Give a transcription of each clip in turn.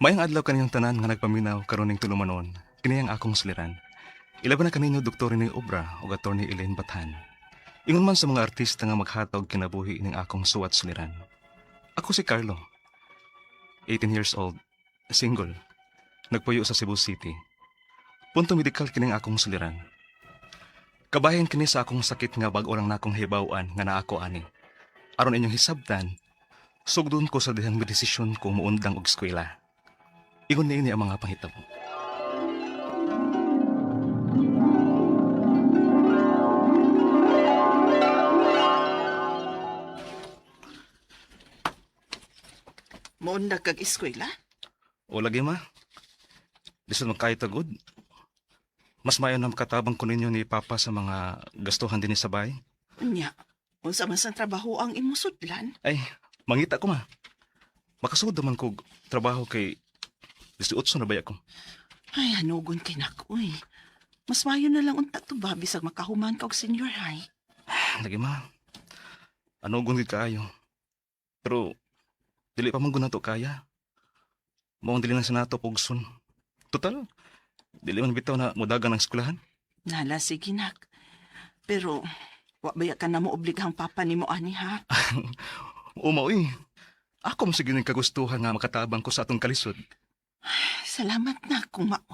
Maayong adlaw kaninyong tanan nga nagpaminaw karon ning tulumanon. Kini ang akong suliran. Ilabi na kaninyo Dr. Rene Obra ug Attorney Elaine Bathan. Ingon man sa mga artista nga maghatag kinabuhi ning akong suwat suliran. Ako si Carlo. 18 years old, single. Nagpuyo sa Cebu City. Punto medikal kining akong suliran. Kabahin kini sa akong sakit nga bag-o lang nakong hibaw-an nga naa ko ani. Aron inyong hisabtan, sugdon ko sa dihang medesisyon ko muundang og eskwela. Ingon niini ang mga panghitabo. Muundag kag eskwela? O lagi ma, lisod man kayo tagod. Mas mayo na makatabang ko ninyo ni Papa sa mga gastuhan din sa bahay. Unya, unsa man sa trabaho ang imong sudlan? Ay, mangita ko ma. Makasud naman ko trabaho kay 18 na ba ako. Ay, hanugon kay nako eh. Mas mayo na lang unta to ba bisag makahuman ka og senior high. Lagi ma, ano gud kaayo. Pero dili pa man gud nato kaya. Maong dili na sa nato pugson. Total, dili man bitaw na mudagan ang eskwelahan. Nala, sige nak. Pero, wa baya ka na mo obligahang papa nimo ani ha? Uma uy. Ako man sige ning kagustuhan nga makatabang ko sa atong kalisod. Salamat na kung mao.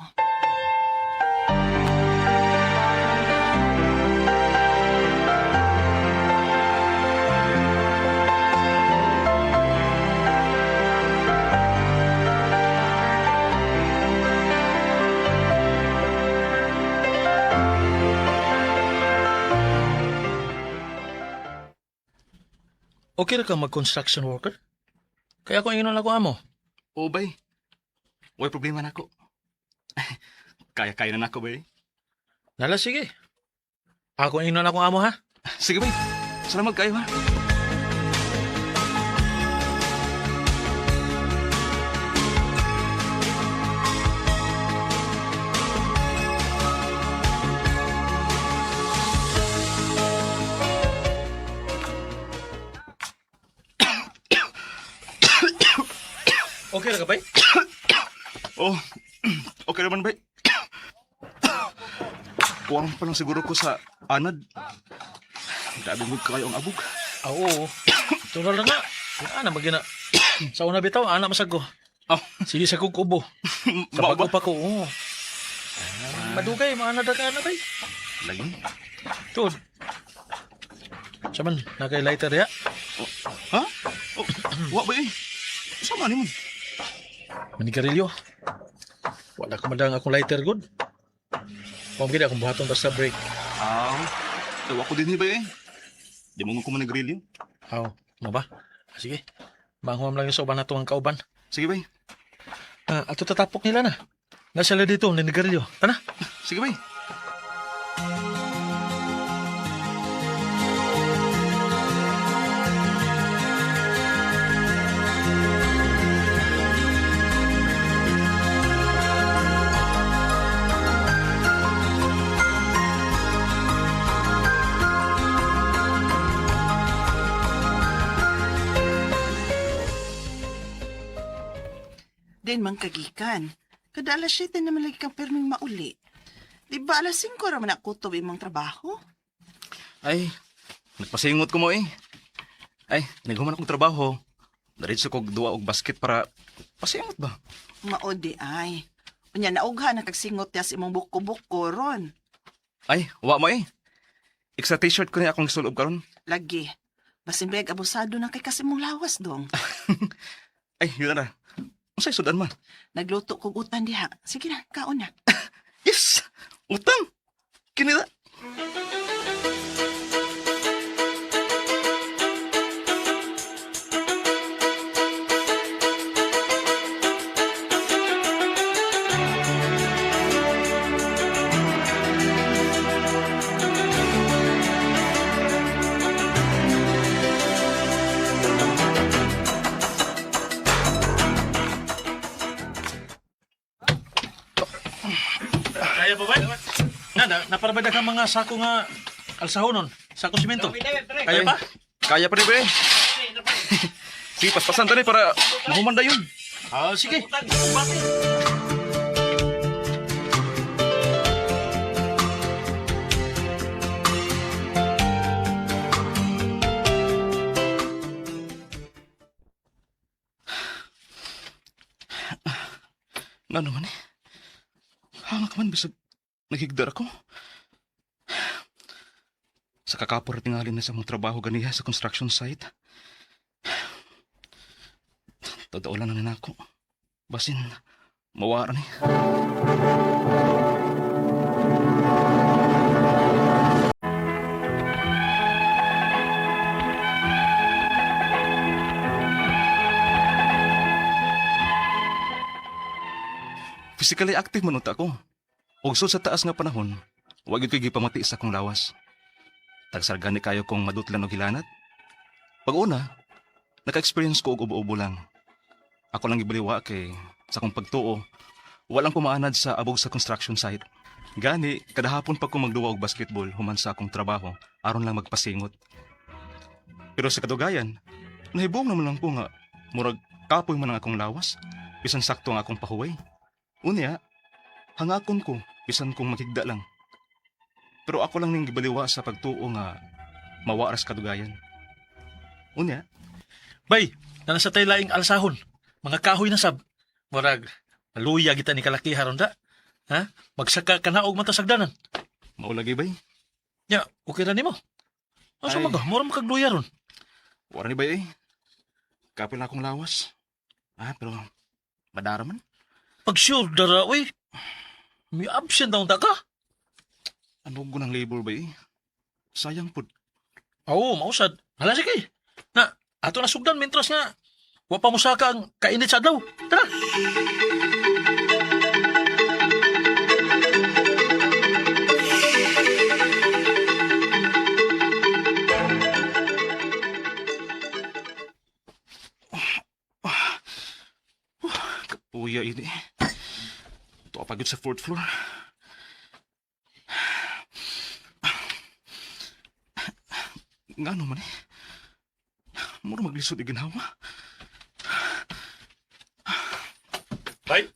Okay ra ka mag-construction worker? Kaya ako ingnon ako amo. Oo bay. Way problema nako. Kaya-kaya na nako bay. Nala, sige. Ako ingnon ako amo ha. Sige bay. Salamat kayo ha. Okay ra ka bay? Oh, okay naman bay. Kuwang pa lang siguro ko sa anad. Grabe mo kayo ang abog. Ah, oo. Tural na nga. Ana magina. Sa una bitaw, ana masag ko. Oh. Sige sa kog ubo. Sa Mao bago ba? pa ko. Oo. Madugay, maana ka na bay. Lagi. Tuod. Saman, nakay lighter ya. Ha? Oh, wa ba eh? Sama ni mo. Manigarilyo. Wala ko madang akong lighter good. Kung gid akong buhaton basta break. Ah, tawa ko din eh ba eh. Di mo ko man nagrilyo. Aw, mo ba? Ah, sige. Manguam lang yung sa uban nato ang kauban. Sige bay. Ah, ato tatapok nila na. Nasa sila dito, ninigarilyo. Tana. Sige bay. Din man kagikan. Kada alas 7 naman lagi kang perming mauli. Di ba alas 5 ra man ako kutob imong trabaho? Ay, nagpasingot ko mo eh. Ay, naghuman akong trabaho. Diretso kog duwa og basket para pasingot ba? Mao di ay. Unya naugha na kag singot niya sa imong buko-buko ron. Ay, wa mo eh. Extra t-shirt ko ni akong sulob karon. Lagi. Basin beg abusado na kay kasi mong lawas dong. Ay, yun na. Unsay sudan man? Nagluto kog utan diha. Sige na, kaon na. Yes! Utang! Kini na. Kaya pa ba? Na, na naparabada ka mga sako nga alsahonon, sako simento. Kaya pa? Kaya pa rin, pre. Sige, paspasan tani para mahuman yun. Ah, sige. Ngano man eh. Hanga ka man bisag naghigdar ako. Sa kakapor tingali na sa mong trabaho ganiha sa construction site. Totoo lang na nako. Basin, mawara ni. Physically active man unta ko. Og sud sa taas nga panahon, wa gyud ko'y gipamati sa akong lawas. Tagsargani kayo kong madutlan og hilanat. Pag una, naka-experience ko og ubo-ubo lang. Ako lang gibaliwa kay sa akong pagtuo, walang pumaanad sa abog sa construction site. Gani, kada hapon pa ko magduwa og basketball human sa akong trabaho aron lang magpasingot. Pero sa kadugayan, nahibong naman lang ko nga murag kapoy man ang akong lawas, bisan sakto ang akong pahuway. Unya, hangakon ko bisan kung maghigda lang. Pero ako lang ning gibaliwa sa pagtuo nga mawaras kadugayan. Unya, Bay, nana sa tay laing alsahon. Mga kahoy na sab. Murag, maluya kita ni kalaki haron da. Ha? Magsaka ka na og matasagdanan. maulagi bay. Ya, okay ra nimo. Asa Ay. man ka? Mura makagluya ron. Wala ni bay eh. Kapil na akong lawas. Ah, pero madara man. Pag sure dara, uy. May absent daw ta ka. Ano ko ng labor bay eh? Sayang pud. Oo, mausad. Hala sige. Na, ato na sugdan mentras nga. Wa pa mo saka ang kainit sa adlaw. Tara. Kapuya ini. Ito pagod sa fourth floor. Ngano man eh. Mura maglisod iginhawa. Bay.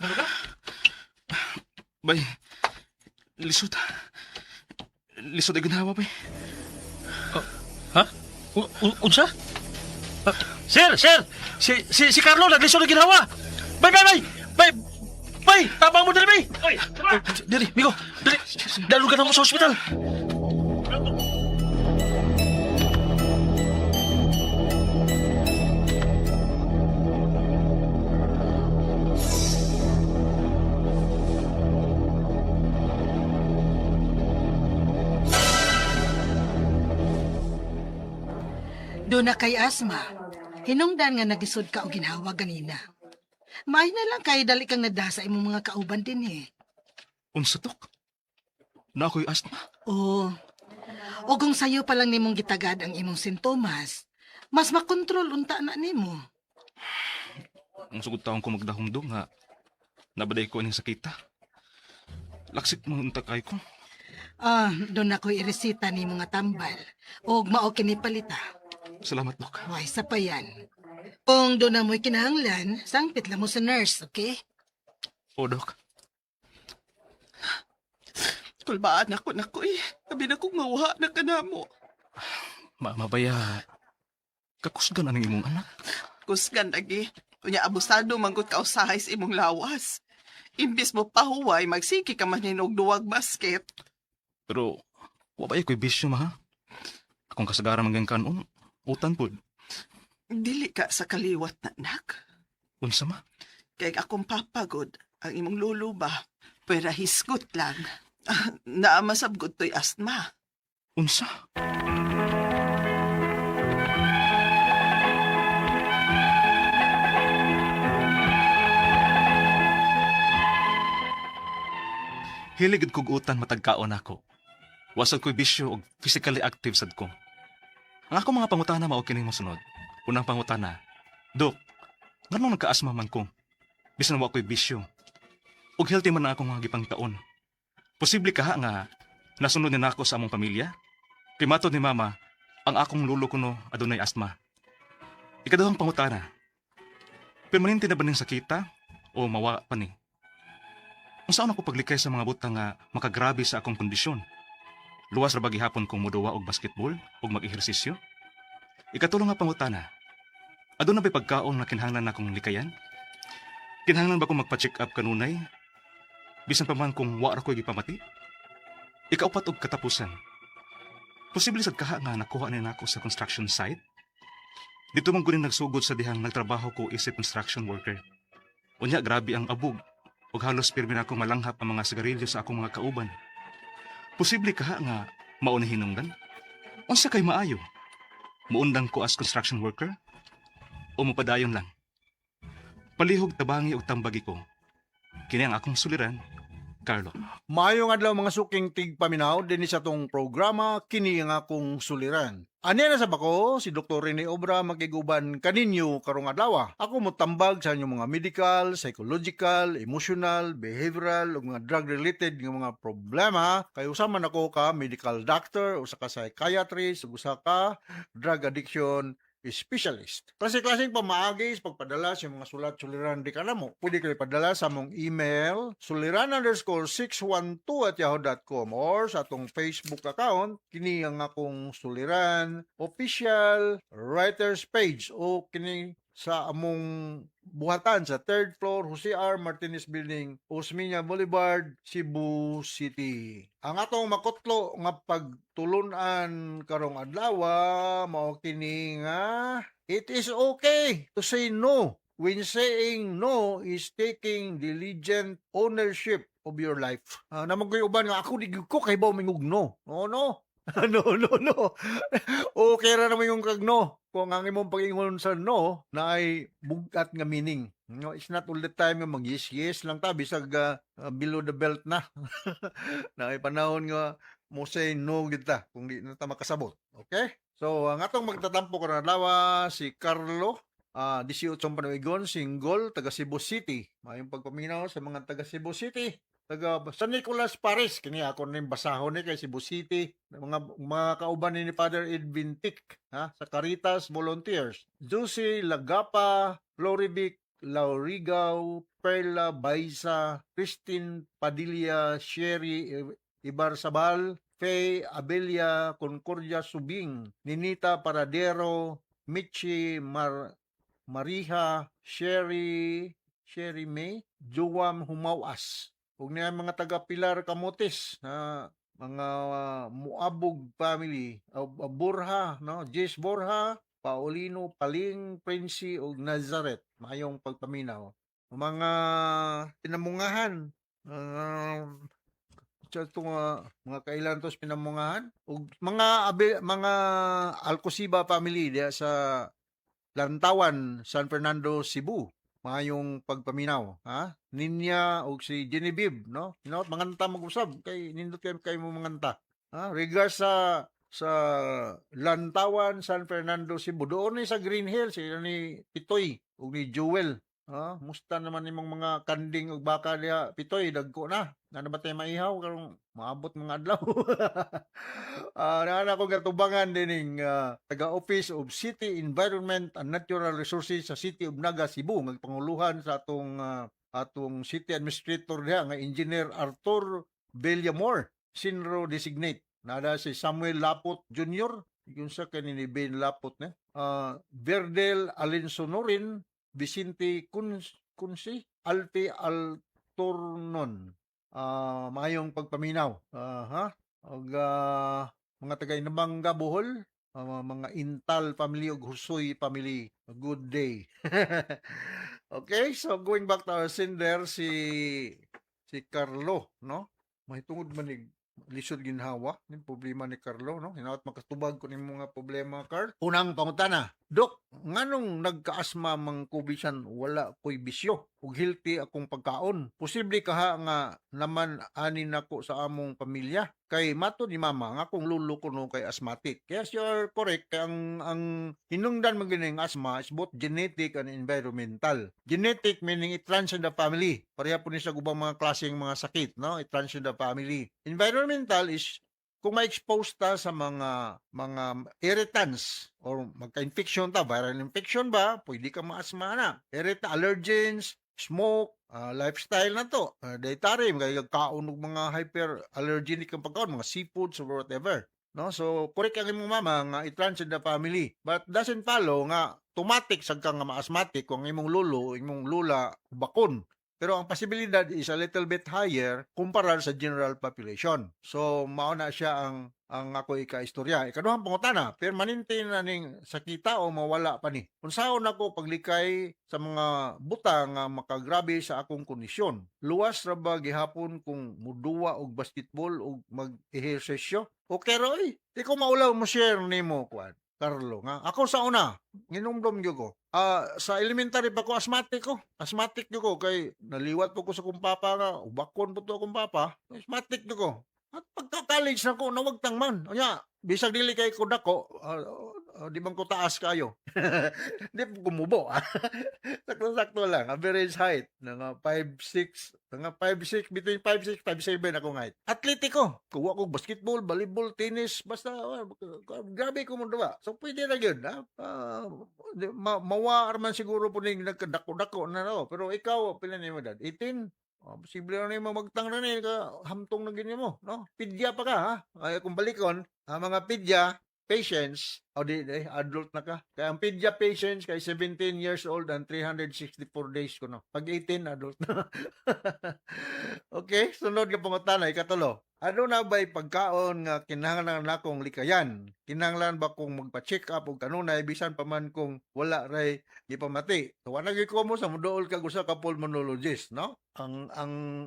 Ano ka? Bay, lisod. Lisod iginhawa bay. Ha? Unsa? Ah, sir, sir! Si Carlo naglisod og ginawa. Bay, bay, bay! Bay! Bay, tabang mo diri, bay. Oy, diri, migo. Diri. Dalog ka na mo sa ospital. Doon na kay asma. Hinungdan nga nagisod ka og ginhawa ganina. May na lang kay dali kang nada sa imong mga kauban din eh. Unsa tok? Na ako'y asthma. Oo. O kung sayo pa lang nimong gitagad ang imong sintomas, mas makontrol unta na nimo. Ang sugod taon ko magdahumdum nga nabaday ko ining sakita. Laksik man unta kay ko. Ah, doon na ko'y iresita nimo nga tambal. Og mao kini palita. Salamat, Dok. Way sa pa yan. Kung doon na mo'y kinahanglan, sangpit lang mo sa nurse, okay? O, Dok. Kulbaan ako nako eh. Sabi na kong mawa na ka na mo. Mama baya. Kakusgan ang imong anak. Kusgan lagi. Unya abusado manggut ka usahay sa imong lawas. Imbis mo pahuway, magsiki ka man hinog duwag basket. Pero, wa ba ko'y bisyo, ma, ha? Akong kasagaran manggang kanon, utan pod. Dili ka sa kaliwat na nak. Unsa ma? Kay akong papagod, ang imong lolo ba, pwera hisgot lang. Naamasabgot to'y asma. Unsa? Hilig kog utan matagkaon ako. Wasad ko'y bisyo og physically active sad ko. Ang akong mga pangutana mao kining mosunod. Unang pangutana, Dok, nganong nagkaasma man ko? Bisan wa ko'y bisyo. Og healthy man ang akong mga gipangkaon. Posible kaha nga nasunod ni nako sa among pamilya? Kay matod ni mama, ang akong lulo kuno adunay asma. Ikaduhang pangutana. Permanente na ba ning sakita o mawa pa ni? Unsaon ako paglikay sa mga butang nga makagrabe sa akong kondisyon? Luwas ra ba gihapon kong moduwa og basketball ug mag-ehersisyo? Ikatulo nga pangutana. Aduna ba'y pagkaon nga kinahanglan nakong likayan? Kinahanglan ba kong magpa-check up kanunay? Bisan pa man kung wa ra ko'y gipamati? Ikaupat og katapusan. Posible sad kaha nga nakuha ni nako sa construction site? Didto man guni nagsugod sa dihang nagtrabaho ko isip construction worker. Unya, grabe ang abog ug halos pirmi na akong malanghap ang mga sigarilyo sa akong mga kauban. Posible kaha nga mao ni hinungdan? Unsa kay maayo? Muundang ko as construction worker o mupadayon lang? Palihog tabangi og tambagi ko. Kini ang akong suliran, Carlo. Maayong adlaw, mga suking tigpaminaw, dinhi sa atong programa "Kini ang Akong Suliran". Ani na sa bako si Dr. Rene Obra, makiguban kaninyo karong adlaw. Ako motambag sa inyong mga medical, psychological, emotional, behavioral ug mga drug related nga mga problema kay usa man ako ka medical doctor, usa ka psychiatrist ug usa ka drug addiction specialist. Klase-klaseng pamaagi sa pagpadala sa mga sulat suliran di kanamo. Pwede kayo padala sa among email suliran_612@yahoo.com or sa atong Facebook account, "Kini ang Akong Suliran Official Writers Page, o kini sa among buhatan sa third floor, Jose R. Martinez Building, Osmeña Boulevard, Cebu City. Ang atong makutlo nga pagtulunan karong adlaw mao kini nga it is okay to say no when saying no is taking diligent ownership of your life. Naa man koy uban nga ako di gyud ko kahibaw mingog no. No, no. No, no, no. Okay ra na moingon kag no kung ang imong pag-ingon sa no naay bugat nga meaning. No, it's not all the time nga mag yes yes lang ta bisag below the belt na. Naay panahon nga mo say no gid ta kung di na ta makasabot. Okay? So, ang atong magtatampo karon adlaw si Carlo, 18 panuigon, single, taga Cebu City. Maayong pagpaminaw sa mga taga Cebu City. Taga San Nicolas Paris, kini ako ning basahon ni kay Cebu City. Mga kauban ni Father Edwin Tick, ha, sa Caritas Volunteers. Josie Lagapa, Florivic Laurigaw, Perla Baisa, Christine Padilla, Sherry Ibarzabal, Faye Abelia, Concordia Subing, Ninita Paradero, Michi Mar Mariha, Sherry Sherry May, Joam Humawas. Ug niya mga taga Pilar Camotes na mga Muabog family, Borja, no? Jess Borja, Paulino Paling, Princy ug Nazaret. Maayong pagpaminaw. Mga pinamungahan, sa itong mga kailan to sa pinamungahan ug mga Alcosiba family diya sa Lantawan, San Fernando, Cebu. Maayong pagpaminaw, ha? Ninya ug si Genevieve, no? You know, manganta mag-usab kay nindot kay kay mo manganta. Ha? Regards sa Lantawan, San Fernando, Cebu. Doon ni sa Green Hills, sila ni Pitoy ug ni Jewel. Ha? Musta naman imong mga kanding ug baka diha, Pitoy, dagko na. Naa ba tay maihaw karong maabot mga adlaw? Naa ko gatubangan dining taga Office of City Environment and Natural Resources sa City of Naga, Cebu, nga panguluhan sa atong City Administrator diha nga Engineer Arthur Villamor, Sinro designate. Nada si Samuel Lapot Jr., yung sa kani ni Ben Lapot ne. Verdel Alinsonorin, Vicente Kunsi, Alpi Altornon. Maayong pagpaminaw. Ha? Og mga taga Inabanga, Bohol, mga Intal family ug Husoy family. A good day. Okay, so going back to our sender si si Carlo, no? Mahitungod man ni lisod ginhawa ni problema ni Carlo, no? Hinaot makatubag ko ning mga problema, Carl. Unang pangutana: "Dok, nganong nagkaasma man ko bisan wala ko'y bisyo ug healthy akong pagkaon? Posible kaha nga naman ani nako sa among pamilya? Kay mato ni mama nga akong lulo kuno kay asthmatic." Yes, you are correct. Kay ang hinungdan man gini ang asthma is both genetic and environmental. Genetic meaning it runs in the family. Pareha po ni sa ubang mga klaseng mga sakit, no? It runs in the family. Environmental is Kung ma-expose ta sa mga irritants or magka-infection ta, viral infection ba, pwede ka maasma na. Irritant, allergens, smoke, lifestyle na to. Dietary, kay kaon og mga hyperallergenic ang pagkaon, mga seafoods or whatever. No? So, correct ang imong mama nga it runs in the family. But doesn't follow nga automatic sad ka nga ma-asthmatic kung ang imong lolo, imong lula bakon. Pero ang posibilidad is a little bit higher kumpara sa general population. So, mao na siya ang ako ika-istorya. Ikaduhang pangutana, permanente na ning sakita o mawala pa ni? Unsaon nako paglikay sa mga butang nga makagrabe sa akong kondisyon? Luwas ra ba gihapon kung muduwa og basketball og mag-ehersisyo? Okay ra oy. Di ko maulaw mo share nimo kuan. Carlo nga ako sa una nginumdom gyud ko. Sa elementary pa ko, asthmatic ko. Asthmatic gyud ko kay naliwat po ko sa kong papa nga ubakon po to akong papa. Asthmatic gyud ko. At pagka college na ko, nawagtang man. Unya, bisag dili kay ko dako, di man ko taas kayo. Di po kumubo. Sakto-sakto lang. Average height, nga 5'6", nga 5'6", between 5'6", 5'7" ako height. Atletico. Kuha ko basketball, volleyball, tennis, basta grabe ko mo duwa. So pwede na yun. Ha? Mawa man siguro po ning nagkadako-dako na no. Pero ikaw, pila nimo dad? 18? Oh, posible na nimo magtang na ni ka hamtong na gini mo, no? Pidya pa ka ha. Ay kung balikon, ang mga pidya patients, o di, di adult na ka. Kaya ang pidya patients kay 17 years old and 364 days ko no. Pag 18, adult na. Okay, sunod nga pangutana, ikatulo. Ano na ba'y pagkaon nga kinahanglan nakong likayan? Kinahanglan ba kong magpa-check up og kanunay bisan pa man kung wala ray gipamati? So wala gyud ko mo sa moduol kag usa ka pulmonologist, no? Ang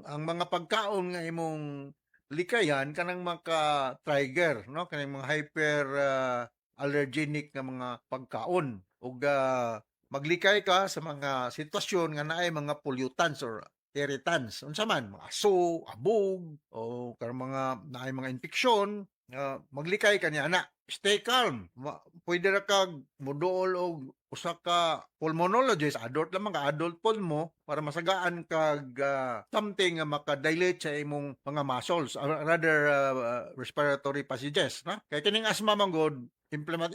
mga pagkaon nga imong likayan kanang maka-trigger, no? Kanang mga hyper allergenic nga mga pagkaon ug maglikay ka sa mga sitwasyon nga naay mga pollutants or irritants. Unsa man, mga aso, abog o kanang mga naay mga infeksyon, maglikay ka niya ana. Stay calm. Pwede ra kag moduol og usa ka pulmonologist, adult lamang ka, adult pulmo, para masagaan kag something nga maka-dilate sa imong mga muscles, or rather respiratory passages, no? Kay kining asthma man gud,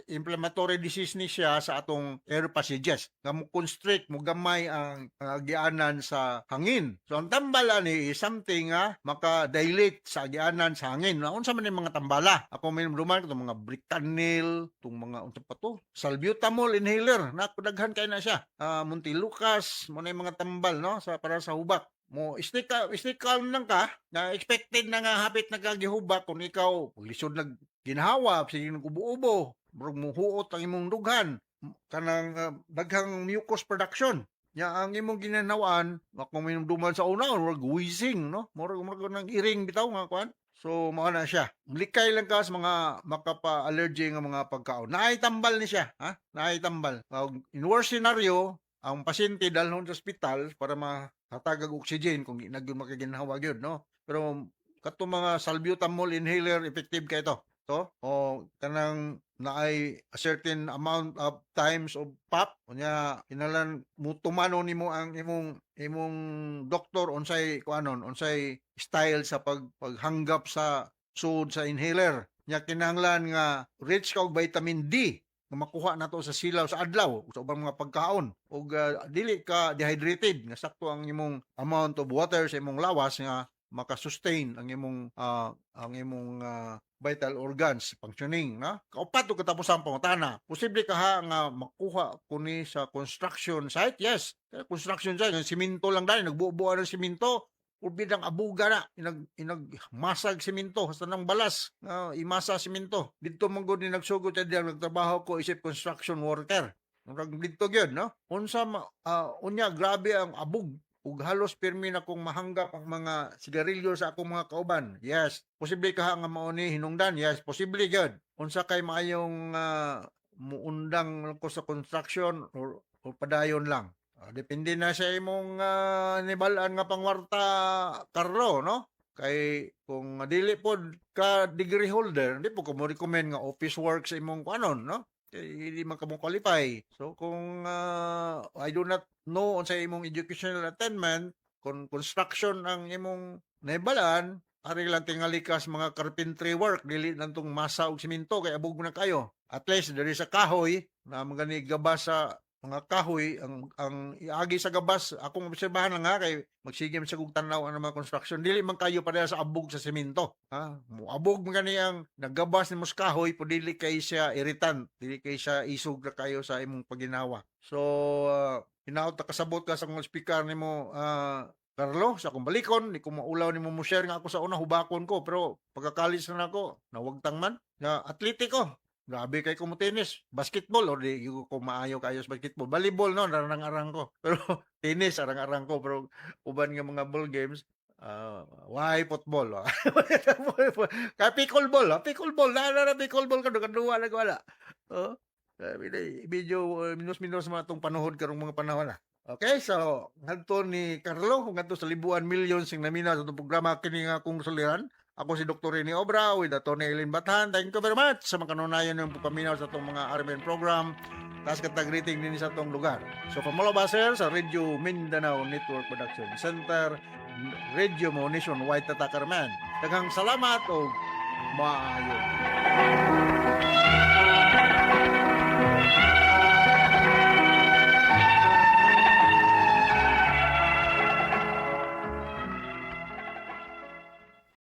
inflammatory disease ni siya sa atong air passages nga mo constrict, mo gamay ang agianan sa hangin. So ang tambal ani is something nga maka-dilate sa agianan sa hangin. Na unsa man yung mga tambala? Ako may duman itong mga Bricanyl, itong mga unsa pa to, salbutamol inhaler na daghan kay na siya, Montelukast mo na yung mga tambal, no, sa para sa hubak mo. Stay ka, stay calm lang ka na expected na nga hapit na kagihubak kung ikaw lisod nag ginhawa, sige nag-ubo-ubo, murag muhuot ang imong dughan, kanang daghang mucus production. Nya ang imong ginanawaan, kung minumduman sa una, murag wheezing, no? Murag nang iring bitaw nga kuan. So mao na siya. Likay lang ka sa mga makapa-allergy nga mga pagkaon. Naay tambal ni siya, ha? Naay tambal. In worst scenario, ang pasyente dalhon sa ospital para mahatag og oxygen kung di na gyud makaginhawa gyud, no? Pero katong mga salbutamol inhaler, effective kay to. To o kanang naay a certain amount of times of pop, unya kinahanglan mo tumano nimo ang imong doktor unsay kuanon, unsay style sa paghanggap sa sud sa inhaler. Nya kinahanglan nga rich ka og vitamin D nga makuha nato sa silaw sa adlaw, sa ubang mga pagkaon, ug dili ka dehydrated, nga sakto ang imong amount of water sa imong lawas nga makasustain ang imong vital organs functioning, no? Kaupat ug katapusang pangutana, posible ka ha nga makuha kuni sa construction site? Yes. Kaya construction site, ang simento lang dahil nagbuo-buo ng simento, ubid ang abuga na inag masag simento sa nang balas nga imasa simento didto man gud ni nagsugod sa diyang nagtrabaho ko isip construction worker. Murag didto gyud, no? Unsa unya grabe ang abog ug halos pirmi na kong mahanggap ang mga sigarilyo sa akong mga kauban. Yes, posible ka nga mao ni hinungdan. Yes, posible gyud. Unsa kay maayong muundang ko sa construction or padayon lang? Depende na sa imong nibal-an nga pangwarta, Carlo, no? Kay kung dili pod ka degree holder, di po ko mo recommend nga office work sa imong kuanon, no? Kay hindi man ka mo qualify. So kung I do not know unsa imong educational attainment, kung construction ang imong naibalan, Ari lang tingali kas mga carpentry work, dili lang tong masa og simento kay abog mo na kayo. At least diri sa kahoy na mga ni gabas sa mga kahoy ang iagi sa gabas, akong obserbahan lang ha, kay magsige man sa kog tan-aw ang mga construction, dili man kayo pareha sa abog sa semento, ha. Moabog man gani ang nagabas nimo sa kahoy, po dili kay siya irritant, dili kay siya isog ra kayo sa imong paginawa. So hinaot ta kasabot ka sa akong speaker nimo, Carlo, sa akong balikon, di ko maulaw nimo mo share nga ako sa una, hubakon ko, pero pagkakalis na nako, nawagtang man na atletiko. Grabe kay ko mo tennis, basketball or di ko maayo kayo sa basketball. Volleyball no, arang-arang ko. Pero tennis arang-arang ko, pero uban nga mga ball games, why football? Ah. Kaya pickleball, pickleball, na na pickleball ka kaduwa na wala. Oh. Sabi na, medyo minus-minus mga itong panuhod karong mga panahon na. Okay, so ngadto ni Carlo, ngadto sa libuan millions sing naminaw sa itong programa kini nga akong suliran. Ako si Dr. Rene Obra with Atty. Eileen Bathan. Thank you very much sa mga kanunayan ng paminaw sa itong mga RMN program. Taas katag rating din sa itong lugar. So from all of us here sa Radio Mindanao Network Production Center, Radio Mo Nationwide Tatakarman. Daghang salamat o maayo.